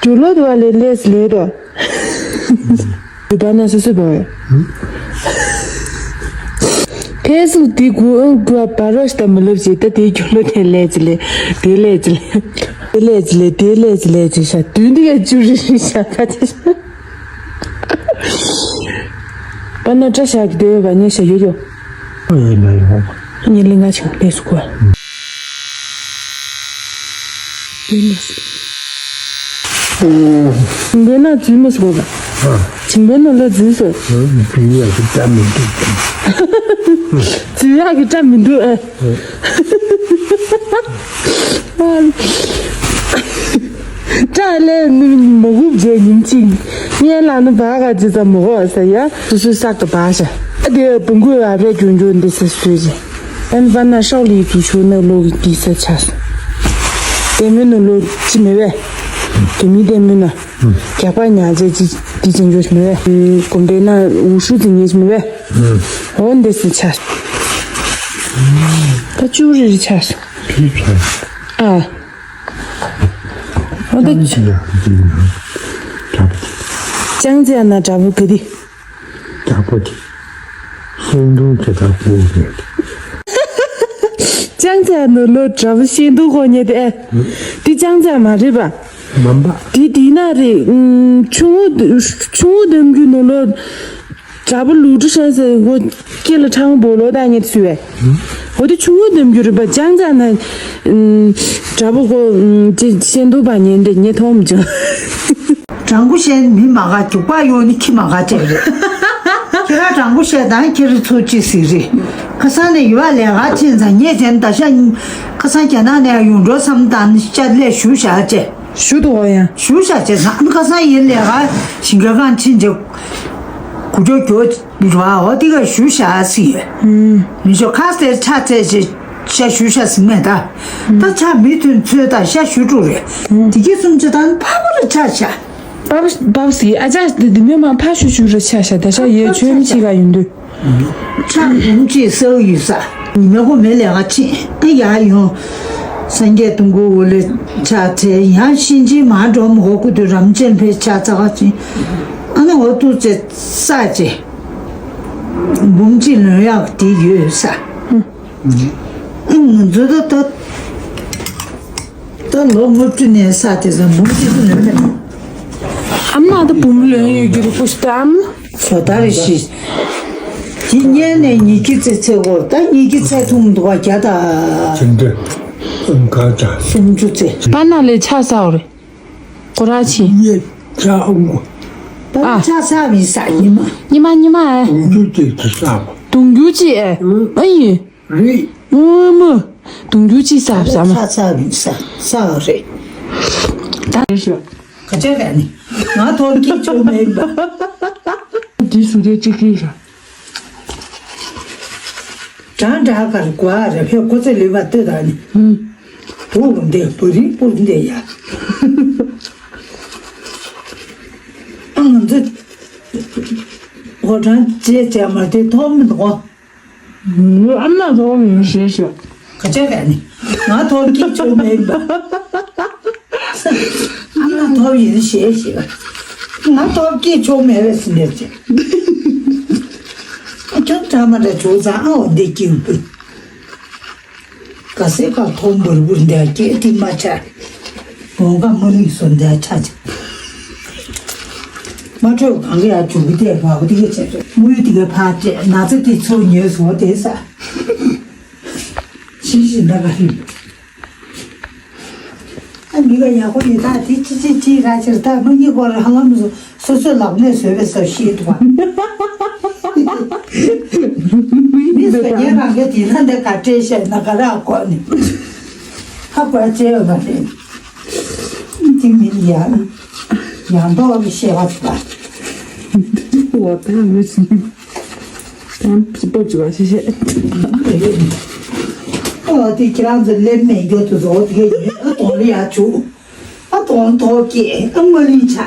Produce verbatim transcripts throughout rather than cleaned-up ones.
ཇོ་ལོ་དུ་བ་ལས་ལས་ལས་དོ། དུ་བ་ན་སོ་སོ་བ་བས། ཕེ་སུ་དི་གུ་ཨང་གུ་བ་རོ་ཤ་ད་མི་ལབ་ཅིག་ད་དེ་ཇོ་ལོ་དེ་ལས་ཅི་ལས་དེ་ལས་ཅི་ལས་དེ་ལས་ཅི་ལས་དེ་ལས་ཅི་ལས་ཅི་ཤ་དུས་འདི་ག་ཅུ་རི་རི་ཤ་ད་དེ་ཤ། པ་ན་བཀྲ་ཤག་གི་དེ་བ་ཉེ་ཤ་ཡོད་ཡོད། ཨ་ཡོད་ན་ཡོད། ཉེ་ལི་ང་ཆུང་དེ་སུ་གོ། དེ་ནས་ཨོ། ཆིང་པའི་ནང་འཛུལ་མ་སོང་བ། ཨ། ཆིང་པའི་ནང་ལ་འཛུལ་སོང་། འཛུལ་ཡག་གི་སྐྲ་མི་འདུག་འཛུལ་ཡག་གི་སྐྲ་མི་འདུག་ཨ། སྐྲ་ལས་ནི་མ་གུབ་རྗེས་ཉིན་གཅིག་ངའི་ལག་ན་བག་ག་ཅི་ཙམ་མ་གོ་ཟེར་ཡ། སོ་སོའི་སར་དུ་བག་ཤ། ཨ་དེ་བུང་གུའི་བག་པས་ཀྱོང་ཀྱོང་འདི་སེ་སུས་རྗེས། ཨན་པ་ན་ཤོག་ལི་དུ་ཆུ་ནག་ལོ་གི་དི་ས་ཆ་སོང་། དེ་མིན་ནུ་ལོ་ཅི་མེད་བས། དེ་མིན་དེ་མིན་ན། རྒྱག་པ་ཉག་ཅེ་ཅི་དི་ཅན་ཇོ་ཅི་མེད་བས། གོམ་པའི་ན་འུ་ཤུ་ཙི་ཉེ་ཅི་མེད་བས། འོ་འདི་སི་ཆ་སོང་། ད་ཅུ་རི་རི་ཆ་སོང་། ཨ། འོ་ད་ཅང་ཙེ་ན་དྲ་བུ་གི་དི། དྲག་པོ་དེ། ཤིང་སྡོང་དེ་དག་པོ་རེད། ཅང་ཙེ་ནུ་ལོ་དྲ་བུ་ཤིང་སྡོང་གོ་ཉེ་དེ། དེ་ཅང་ཙེ་མ་རེད་པ། མམ་པ། དེ་དེ་ན་རེད། ཆུང་ངུ་ཆུང་ངུ་འདེམ་རྒྱུ་ནུ་ལོ། དྲ་བུ་ལུ་ཀྲི་ཧྲན་སེ་གོ་ཀེ་ལ་ཁྲང་བོ་ལོ་ད་ཉེ་སུ་བས། འོ་དེ་ཆུང་ངུ་འདེམ་རྒྱུ་རེད་པ་ཅང་ཙེ་ན། དྲ་བུ་གོ་ཅི་ཤིང་སྡོང་པ་ཉེ་འདི་ཉེ་མཐོང་མི་བྱུང་། དྲང་པོ་བཤད་ན་མི་མ་དགའ་རྒྱུག་པ་གཡོག་ནི་ཁྱི་མ་དགའ་བྱས་རེད། ཁྱེད་རང་དྲང་པོ་བཤད་དང་ཁྱེད་རི་ཚོ་ཅི་ཟིག་རེད། ཁ་སང་ནས་ཡུལ་བ་ལས་ཀ་ཕྱིན་ཙང་ངས་བྱས་ན་ད་ཤ་ཁ་སང་རྒྱ་ནག་ནས་ཡོང་འགྲོ་བསམ་དང་ཤ་ལས་ཞུ་བཞག་བྱས། ཞུ་དུ་འོ་ཡང་། ཞུ་བཞག་བྱས་ཙང་ཁ་སང་ཡིན་ལས་ཀ་ཞིང་ཁ་གང་ཕྱིན་བྱས་གུ་ཅོ་གྱོ་ར་འོ་དེ་ག་ཞུ་བཞག་ཟིག་ཡོད། མི་ཆོག་ཁ་སྟེར་ཆ་བཙལ་བྱས་ཤ་ཞུ་བཞག་ཟིག་མེད་ད། ད་ཆ་མི་མཐུན་ཚོད་ད་ཤ་ཞུ་དྲུག་རེད། དེ་གི་སུམ་ཅུ་དང་ཕ་བུ་རུ་ཆ་ཤ། པབ་པབ་སི་ཨ་ཅག་འདི་འདི་མི་མ་ཕ་ཤུ་ཤུ་རུ་ཆ་ཤ་ད་ཤ་ཡོད་ཆོས་མི་ཤི་ག་ཡོད་འདུག་ཆ་འབུམ་གཅིག་སའུ་ཡོད་ས། མི་མ་གོ་མེ་ལས་ཀ་ཕྱིན་ཨ་ཡ་ཡོང་། སངས་རྒྱས་སྟོང་སྐུ་འོ་ལེ་ཆ་ཚེ་ཡང་གཤིན་རྗེ་མ་འགྲོ་མ་གོ་སྐུ་དུ་རམ་ཅན་ཕེ་ཆ་ཚ་ག་ཕྱིན། ཨ་ནི་འོ་ཏུ་ཚེ་ས་ཅེ། འབུམ་གཅིག་ལོན་ཡག་དེ་ཡོད་ས། ཨ་ང་ཚོ་ད་ད། ད་ལོ་ངོ་བཅུ་ནས་ས་དེ་ཚོ་འབུམ་གཅིག་ཏུ་ལོན་མེད། ཨ་མ་ད་འབུམ་ལོན་ཡོད་རྒྱུ་རེད་ཁོ་ཤི་ད་ཨ་མ། ཞོ་ད་རེ་ཤི། དེ་ཉལ་ནས་ཉི་ཁྱི་ཚེ་ཚེ་གོ་ད་ཉི་ཁྱི་ཚེ་ཐུང་འདུག་བ་རྒྱ་ད། ཅི་འདྲ། ཀ་ད། སུམ་ཅུ་ཚེ། པ་ན་ལས་ཆ་ས་འོ་རེད། ཁོ་ར་ཆི། ཉེ་ཆ་འོང་གོ། ད་ཨ། ཆ་ས་མི་ས་ཉི་མ། ཉི་མ་ཉི་མ་ཨེ། དུང་རྒྱུ་ཅིག་ཏུ་ས་གོ། དུང་རྒྱུ་ཅིག་ཨེ། ཨ་ཡིན། རེད། མོ་མོ། དུང་རྒྱུ་ཅི་ཟབ་ཟབ་མ། ས་ས་རེད་ས་ས་རེད། ད་རེད་ཤོ། ག་ཅག་ག་ནི། ང་ཐོག་སྐྱིད་ཆོག་མེད་པ། འདི་སུ་དེ་གཅིག་གིས་ཤོ། དྲང་དྲག་གར་གོ་ཨ་རེ་ཕེ་ཁོ་ཚེ་ལུས་པ་ལྟོས་དང་ནི། ཧུམ། བུ་རུ་འདེ་བུ་རི་བུ་རུ་འདེ་ཡ། ཨ་ང་ཚོ། ཧོ་དྲང་བྱེད་བྱས་མ་དེ་ཐོག་མི་འདུག་གོ། ཨ་མ་ཐོག་མི་ཤེས་ཤོ། ག་ཅག་ག་ནི། ང་ཐོག་སྐྱིད་ཆོག་མེད་པ། ཨ་མ་ཐོག་ཡིན་ཤེས་ཤེས་པ། ང་ཐོག་སྐྱིད་ཆོག་མེད་པས་ཟིན་ནས་ཅི། ཨ་ཁྱོད་ཀྲ་མ་འདྲ་བྱུང་ཙང་ཨ་འོ་འདི་སྐྱིད་པོ། ག་སེ་ག་ཐོག་འབུར་འབུར་འདྲ་སྐྱེད་དེ་མ་ཆ། འོང་ག་མ་ལུས་སོ་འདྲ་ཆ་ཆ། མ་འཕྲོད་གང་གི་ཡ་བྱུང་གི་དེ་བ་བ་དེ་ག་བྱས་རེད། དངུལ་དེ་ག་ཕར་སྤྲད་ན་ཚེ་དེ་ཚོ་ཉོས་སོ་དེ་ས། ཤི་ཤི་འདྲ་ག་ཧི། ཨ་མི་ག་ཡག་པོ་ཡོད་ད་དེ་ཅི་ཅི་ཅི་ར་ཅི་ར་ད་མ་གཉིས་སྐོར་ར་ཧ་ལམ་སོ་སོ་སོའི་ལག་ནས་བཟོས་པའི་ས་ཤི་འདུག་བ། མི་བཟོ་ཉན་རང་གི་དེ་ན་འདི་ག་སྤྲད་བཤད་ན་ག་ར་གོ་ནི། ཧ་གོ་ཅེ་ཡོད་པ་རེད། དེ་མིན་ཡ། ཡང་དོ་བ་ཤེས་པ་ཐུབ་པ། འོ་ད་མི་སྲིད། ད་སྤོ་བྱུང་བ་ཤེས་ཤེས། ཨོ་དེ་ཁྱེད་རང་ཚོ་ལེབ་མེད་འགྱོ་དུ་ཟོ་དེ་ཨ་དོང་ལི་ཡ་བྱུང་། ཨ་དོང་ཐོག་སྐྱེས་ཨ་མ་ལི་ཆ།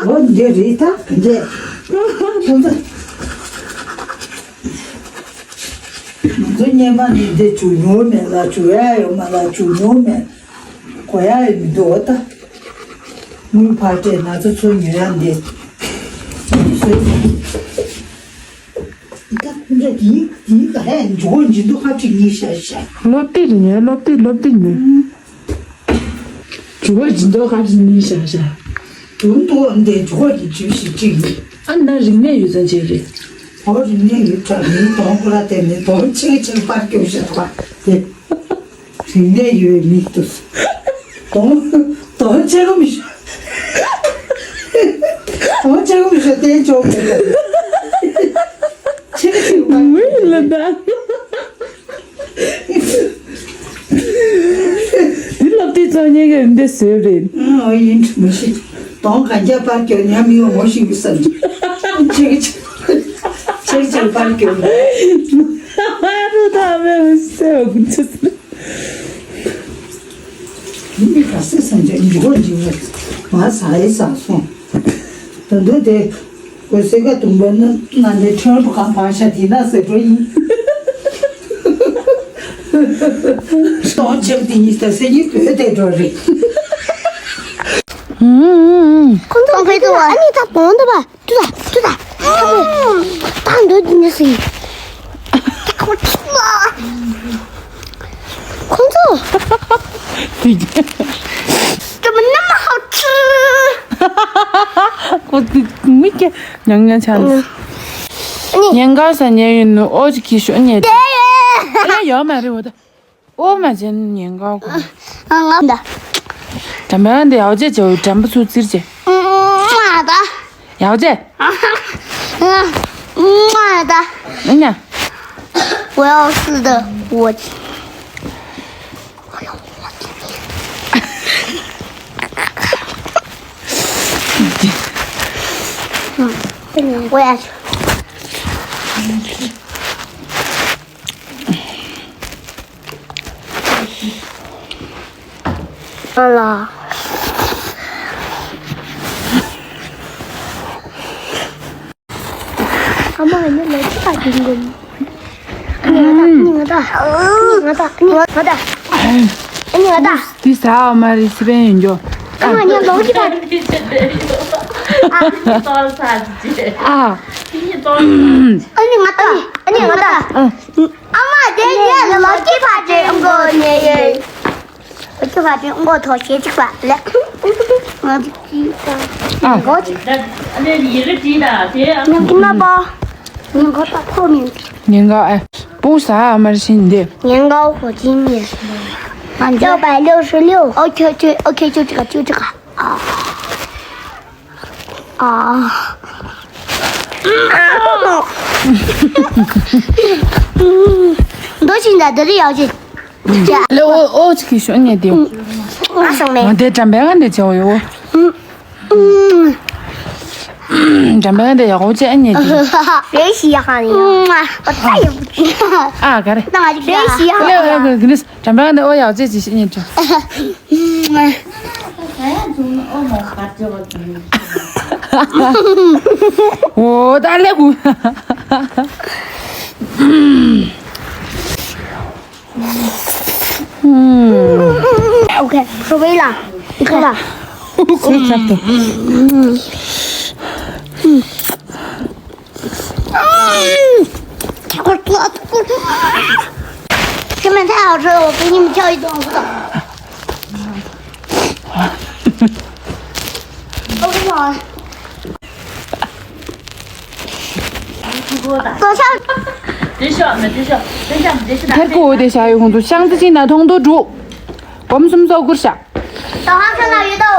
ཨོ་འདི་རེད་ད་འདི། ཁྱོད་ཚོ། ང་ཚོ་བརྙན་པ་འདི་འདི་བྱུང་མྱོང་མེད་ལ་བྱུང་ཡ་ཡོད་མ་ལ་བྱུང་མྱོང་མེད། གོ་ཡ་ཡོད་མི་འདུག་ད། དངུལ་ཕར་སྤྲད་ན་ཚ་ཚོ་ཉོ་ཡ་འདི། ད་ཁོང་ཚོ་དེའི་དེའི་ག་ཧད་འཇོག་འཇིན་དུ་ཁ་ཁྲིག་ཉིད་ཤ་ཤ། སློབ་དེབ་ཉོས། སློབ་དེབ་སློབ་དེབ་ཉོས། འཇོག་འཇིན་དུ་ཁ་ཁྲིག་ཉིད་ཤ་ཤ། དུང་དུ་འདི་འཇོག་གི་ཇུས་ཤིག་ཁྲིག་ཡིན། ཨ་ན་རིག་གནས་ཡོད་ཚན་ཅིག་རེད། ཨོ་རིག་གནས་ཡོད་ཁྲ་མིན་དོང་ཁོ་ར་དེ་མིན་དོང་ཆེ་ཆེ་པར་སྐྱོ་ཤ་ཐོག་དེ། རིག་གནས་ཡོད་མི་འདུག་དོང་དོང་ཆེ་གོ་མི་ཤོ། དོང་ཆེ་གོ་མི་ཤོ་དེ་ཅོག་གེ་ལ། ཆེ་གེ་ཆེ་གོ་མི་ལ་ད། དེ་ལབ་དུས་ཚོ་ཉེ་གི་འདི་ཟེར་རེད། ཨོ་ཡིན་མི་ཤེས། དོང་ག་རྒྱ་པར་སྐྱོ་ཉམས་ཡོད་མོ་ཤིག་བསམ། ཆེ་གེ་ཆེ་ཆེ་གེ་ཆེ་པར་སྐྱོ། རུ་ད་མེ་སེ་གུ་ཆེ། མི་ག་སེ་སང་ཅེ་འཇུ་བ་འཇུ་བ་མ་ཟ་ཡི་ཟ་སོང་། ད་འདུག་དེ་གོས་སེ་ག་དུང་བ་ན་ན་ནས་ཁྲོན་པོ་གང་བང་ཤ་དེ་ན་ཟེར་འགྲོ་ཡིན། སྟོང་ཆེབ་དེ་ཉིས་ལྟ་སེ་ཉིས་བོད་དེ་འགྲོ་རེད། ཁོང་ཚོ་ཕེ་ཏུ་ཨ་ནི་ད་བོང་དུ་བ། ཏུ་ད་ཏུ་ད། ད་འདོད་འདི་ནི་སི། ཁོ་ཚོ། ཁོ་ཚོ། ཏུ་མ་ན་མ་ཧོ་ཚུ། ཁོ་ཚོ་མི་སྐྱ་ཉང་ཉང་ཆང་། ཉན་ག་ས་ཉན་ཡིན་ནོ་ཨོ་ཅི་ཁི་ཤོ་ཉན། ཨེ་ཡོད་མ་རེད་འོ་ད། ཨོ་མ་ཅན་ཉན་ག་གོ། ང་ད། དམ་པའི་འདི་ཡག་བྱས་བྱས་དམ་པ་ཚུར་བཙིར་བྱས། ང་ད། ཡག་བྱས། ང་ད། ཨ་ཉ། 我要吃的，我。我也去。 ཨ་ལ། ཨ་མ་ནི་ལོ་ཅི་པ་དེ་ངོ་། ཨ་ནི་ང་ད། ཨ་ནི་ང་ད། ཨ་ནི་ང་ད། ཨ་ནི་ང་ད། འདི་ཟ་འོ་མ་རེད་སི་པན་ཡིན་འགྱོ། ཨ་མ་ནི་ལོ་ཅི་པ། ཨ། ཨ་ནི་ང་ད། ཨ་ནི་ང་ད། ཨ། ཨ་མ་དེ་ཉལ་ལ་ལོ་སྐྱིད་ཕ་ཅེ་མགོ་ཉལ་ཡེ། ལོ་སྐྱིད་ཕ་ཅེ་མགོ་ཐོག་ཞེ་གཅིག་པ་ལེ། ང་ཚོ་ཅི་ད། ཨ། མགོ་ཅི། ད་ཨ་ནི་ཡི་གེ་བྲིས་ད་དེ་ཨ་མ། ཉམས་ཀྱི་མ་པོ། ཉན་གོ་ད་ཕོ་མིན། ཉན་གོ་ཨ། པུ་ས་ཨ་མར་ཤིན་དེ། ཉན་གོ་ཧོ་ཅིན་ཡེ། ང་ཚོ་པ་ལོ་ཧྲི་ལོ། ཨོ་ཁེ་ཁེ་ཨོ་ཁེ་ཅོ་ཅི་ག་ཅོ་ཅི་ག། ཨ། ཨ། འདོ་ཅིག་འདའ་འདི་རི་ཡག་ཅིག་ལེ་ཨོ་ཨོ་ཅིག་གི་ཤོ་ཉེ་དེ། ང་སོང་མེད། ང་དེ་འགྲམ་པའི་ང་འདི་བྱེད་འོ་ཡོ། འགྲམ་པའི་ང་འདི་ཡག་པོ་བྱེད་ཉེ་དེ། རེ་ཞིག་ཡག་ཧ་ནི་ཡ། ཨ་ག་རེ། ན་ང་རེ་ཞིག་ཡག་ཧ་ནི་ཡ། ལེ་ཨོ་ཡག་གི་ནི། འགྲམ་པའི་ནི་ཨོ་ཡག་བྱེད་ཅིག་ཤེས་ཉན་ཅོ། འོ་ད་ལེ་གུ། ཨོ་ཁེ། ཁོ་བོས་ལ། ཁོ་ལ། ཁོ་ཚབ་ཏུ། 这面太好吃了，我给你们叫一顿。我不想。等一下，等一下，等一下，你这是哪？ དེར་ཀོ་དེ་བྱ་ཡོད་ཁོང་ཚོ་ཤང་ཙི་ཅིག་ན་མཐོང་དུ་འགྲོ། སྒོམ་གསུམ་སོགས་བསྐུར་བྱ། ད་ཧང་ཁ་ན་ཡོད་དོ།